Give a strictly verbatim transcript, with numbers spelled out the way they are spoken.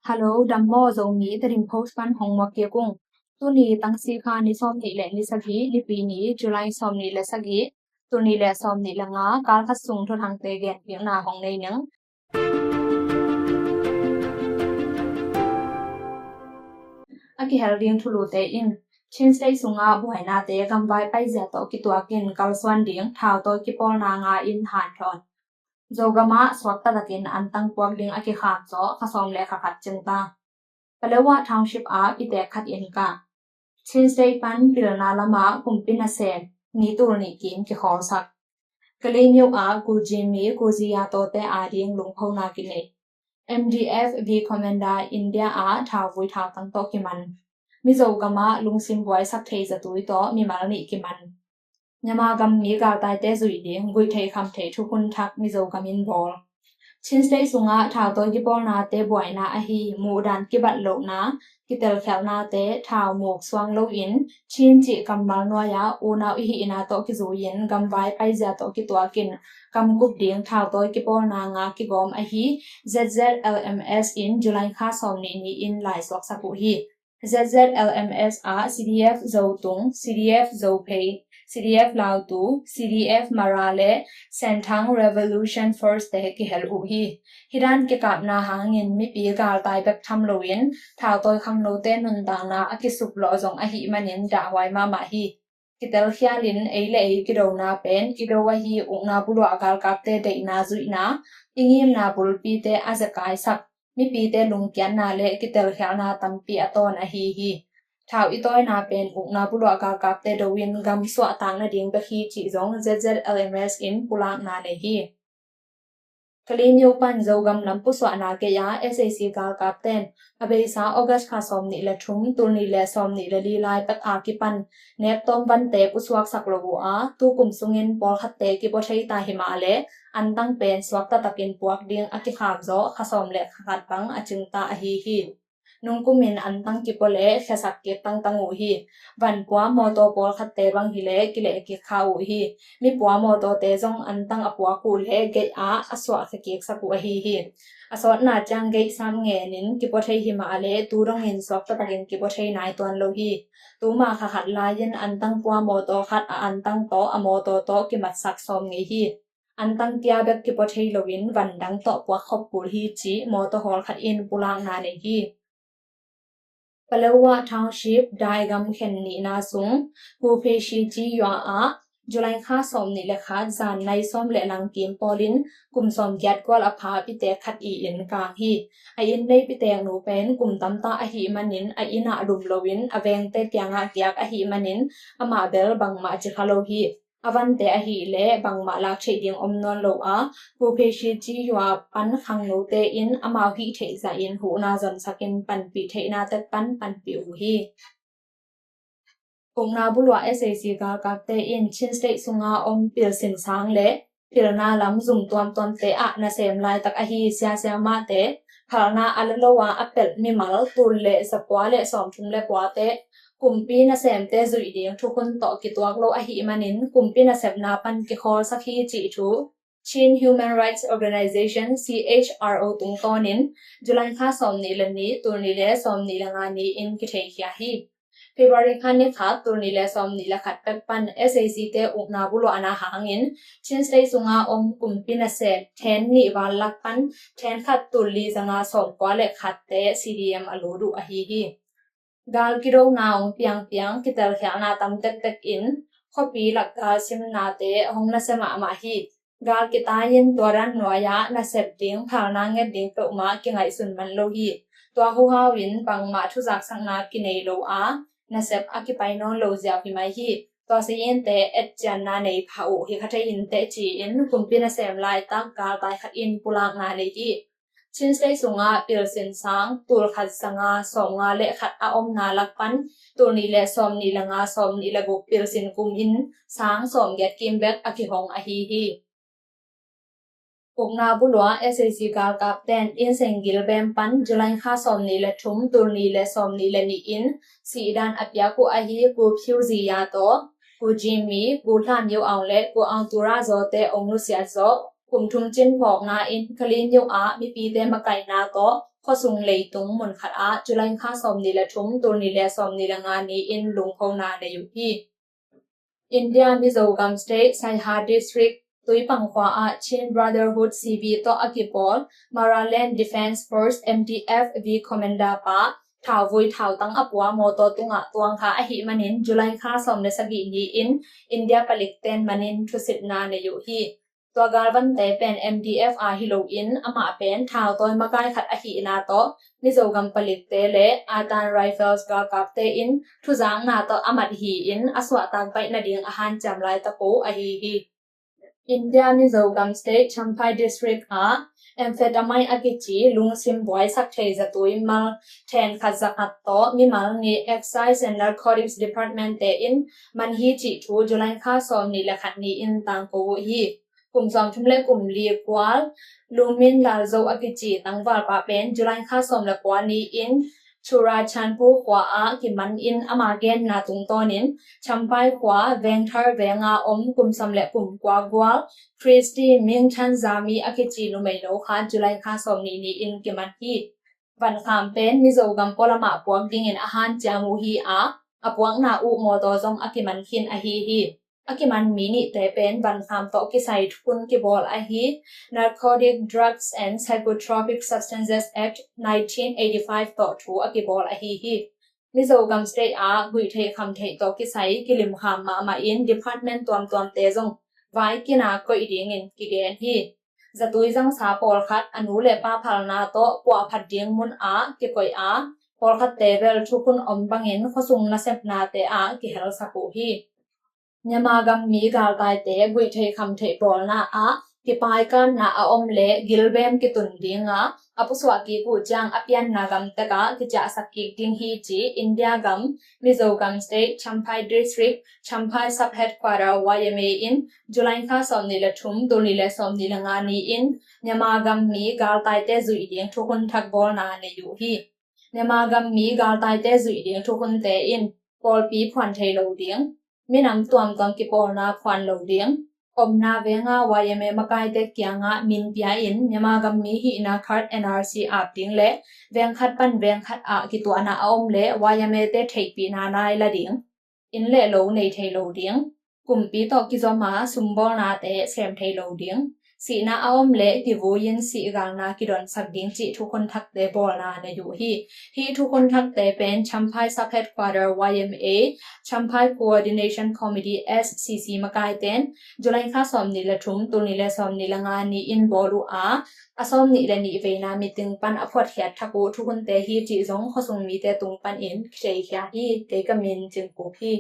Hello, dam maw, Zomi Tedim Post pan hong muak kik ung. Tuni tangsikha ni sawmnih le ni sagih, Nipi ni, July sawmnih le sagih, tul nih le sawmnih le nga, kal khat sung thuthangte gen kikna hong nei ning. A kihel ding thulute in, Chin State sungah buainate gamvai paizia tawh kituakin kalsuan ding thautawi kipawlna nga in hanthawn. Zogam ah suakta takin antang puak ding a kikham zawh kha sawm le kha khat cingta. Paletwa Township ah pitek khat in kah. Chin State pan pilna lamah kumpi nasem ni tul nih kim kikhawlsak. Kalaymyo ah Gu Jin mi Gu Ziyatote ading lungkhona kinei. M D F V Commander India ah thauvui thautang tawh kiman. Mizo gamah lungsim buaisak thei zatui tawh mimal nih kiman. Myanmar gam mi galtaite zuih ding guih thei kham thei thukhun thak Mizo gam in bawl. Chin State sungah thautawi kipawlnate buaina ahi muhdan kibat lohna, kitelkhialhnate thau muk suang loin Chin cih kammal nuai-ah unau i hihna tawh kizui-in gamvai paizia tawh kituakin kamkup ding thautawi kipawlna nga kigawm ahi Z Z L M S in July kha sawmnih ni-in laisuaksak uh hi. Z Z L M S ah C D F Zotung, C D F Zophei, C D F Lautu, C D F Mara le Senthang Revolution Force te kihel uh hi. Hih dan kikapna hangin mipi galtai bek tham loin thautawi khangnote nuntakna a kisuplawh zong ahih manin dahhuai mahmah hi. Kitelkhialin ei le ei kidona pen kido ahi ukna buluah galkapte deihna zuihna, i ngimna bulpite a zekaisak, mipite lungkiatna le kitelkhialhna tampi a tawn ahi hi. Thau i tawina pen ukna buluah galkapte do in gam suahtak nading bek hi cih zong Z Z L M S in pulakna nei hi. Kalaymyo pan Zogam lam pusuahna gei-ah S A C galkapten a beisa August kha sawmnih le thum, tul nih le sawmnih le li lai pek a kipan nektawm vante pusuaksak lo uh a, tukum sungin pawlkhatte kipua thei ta himah le antang pen suakta takin puak ding a kikham zawh kha sawm le kha khat bang a cingta ahi hi. Nungkumin antang kipua le khiasak kik tangtang uh hi. Vanpua mawtaw pawlkhatte bang hileh kileh kik kha uh hi. Mipua mawtawte zong antang a puak uh le gate ah a suahkhia kiksak uh ahi hi. A sawtna ciang gate sam ngenin kipua thei himah le tu dongin suakta takin kipua thei nai tuan lo hi. Tuma kha khat lai-in antang pua mawtaw khat a antang tawh a mawtaw tawh kimatsak sawm ngei hi. Antang kia bek kipua thei loin van dang tawh puak khop kul hi cih mawtaw hawl khat in pulakna nei hi. Paletwa Township Daigam khen nihna sung Kuphei Shici yua ah July kha sawmnih le khat zan nai sawm le lang kim pawlin kum sawmgiat kual a pha pitek khat i inn kang hi. A inn nei pitek nu pen kum tamta ahih manin a inn ah lum loin a vengte kiangah giak ahih manin amah bel bangmah ci kha lo hi. A vante ahih leh bangmah lak theih ding om nawn lo a, Kuphei Shici yua pan khangnote in amau hih theih zahin huhna zonsakin panpih theihna tek pan panpih uh hi. Ukna buluah S A C galkapte in Chin State sunga om pilsin sang le pilna lam zum tuamtuamte ah nasem laitak ahi siasiamahte phalna a la lo a a pelh mimal tul le zakua le sawmthum le kuate kumpi nasemte zuih ding thukhun tawh kituak lo ahih manin kumpi nasepna pan kikhawlsak hi cih thu Chin Human Rights Organization, C H R O tungtawnin July kha sawmnih le nih, tul nih le sawmnih le nga ni-in kitheikhia hi. February kha ni khat, tul nih le sawmnih le khat pek pan S A C te ukna buluahna hangin Chin State sunga om kumpi nasem then nih val lak pan then khat tul li zanga sawmkua le khatte C D M a lut uh ahi hi. Gal kidona hong piangpiang kitelkhialhna tam tektek in khuapi lak gal simnate hong nasia mahmah hi. Gal kitai-in tua dan nuai-ah nasep ding phalna nget ding peuhmah kingaihsun man lo hi. Tua huhau in bangmah thuzaksakna kinei lo a, nasep a kipai nawn lo ziau hi mai hi. Tua si-inte etcianna nei pha uh hi kha thei inteh ci-in kumpi nasem laitak galtai khat in pulakna nei hi. Chin State sungah pilsin sang tul khat zanga sawmnga le khat a omna lak pan tul nih le sawmnih le nga, sawmnih le guk pilsin kum in sang sawmgiat kim bek a kihong ahi hi. Ukna buluah S A C galkapten inn seng gilbem pan July kha sawmnih le thum, tul nih le sawmnih le nih in sihdan a piak uh ahi Gu Phiu Zi Ya tawh Gu Jin mi, Gu Hlam Yo Aung le Gu Aung Tura Zawte hong nusiat zawh kum thum cin phawkna in Kalaymyo ah mipite makaihna tawh khuasung leitung munkhat ah July kha sawmnih le thum, tul nih le sawmnih le nga ni-in lungkhona nei uh hi. India Mizo gam state Saihar district Tuipang khua ah Chin Brotherhood C B tawh a kipawl Maraland Defence Force M D F V commander pa thauvui thautang a pua mawtaw tungah tuang kha ahih manin July kha sawm le sagih ni-in India palikten manin thusitna nei uh hi. Tua galvante pen M D F a hi loin amah pen thautawi makai khat ahihna tawh Mizo gam palikte le Atan Rifles galkapte in thuzakna tawh a mat hi-in a suahtak baih nading a hanciam laitak uh ahi hi. India Mizo gam state Champhai district ah amphetamine a kici lungsim buaisak thei zatui mal then khat za khat tawh mimal nih Excise and Narcotics Department te in man hi cih thu July kha sawmnih le khat ni-in tangko uh hi. Kum sawmthum le kum li kual Lumin Lalzo a kici tangvalpa pen July kha sawm le kua ni-in Churachandpur khua ah kiman in ama genna tungtawnin Champhai khua Vengthar venga om kum sawm le kum kua gual Christy Mingchan Zami a kici numei lo kha July kha sawmnih ni-in kiman hi. Vankham pen Mizo gam pualamah puak dingin a hanciam uh hi a, a puakna uh mawtaw zong a kiman khin ahi hi. A kiman mi nihte pen vankham tawh kisai thukhun kibawl ahi Narcotic Drugs and Psychotropic Substances Act nineteen eighty-five tawh thu a kibawl ahi hi. Mizo gam state ah guihtheih khamtheih tawh kisai kilimkham mahmah in department tuamtuamte zong vai kina koih dingin kigen hi. Zatui zangsa pawlkhat a nu le pa phalna tawh puahphat ding mun ah kikoih a, pawlkhatte bel thukhun om bangin khuasung nasepnate ah kihelsak uh hi. Myanmar gam mi galtaite guihtheih khamtheih bawlna ah kipaikanna a om le gilbem kitun dinga a pusuah kik uh ciang a pianna gam tekah kiciahsak kik ding hi ci India gam Mizo gam state Champhai district Champhai sub headquarter Y M A in July kha sawmnih le thum, tul nih le sawmnih le nga ni-in Myanmar gam mi galtaite zuih ding thukhun thak bawlna nei uh hi. Myanmar gam mi galtaite zuih ding thukhunte in pawlpi phuan thei lo ding, minam tuamtuam kipawlna phuan lo ding, omna venga Y M A makaite kiangah min pia in Myanmar gam mi hihna card N R C ap ding le veng khat pan veng khat ah kituahna a om le Y M A te theihpihna nai la ding, inn le lo nei thei lo ding, kumpi tawh kizom a sumbawlnate sem thei lo ding, sihna a om le kivui-in sihgalna kidonsak ding cih thukhun thakte bawlna nei uh hi. Hih thukhun thakte pen Champhai sub headquarter Y M A, Champhai Coordination Committee S C C makaiten July kha sawmnih le thum, tul nih le sawmnih le nga ni-in bawl uh a, a sawmnih le nih veina meeting pan a phuatkhiat thak uh thukhunte hi cih zong khuasung mite tung panin kitheikhia hi. Kei ka min Cingkup hi.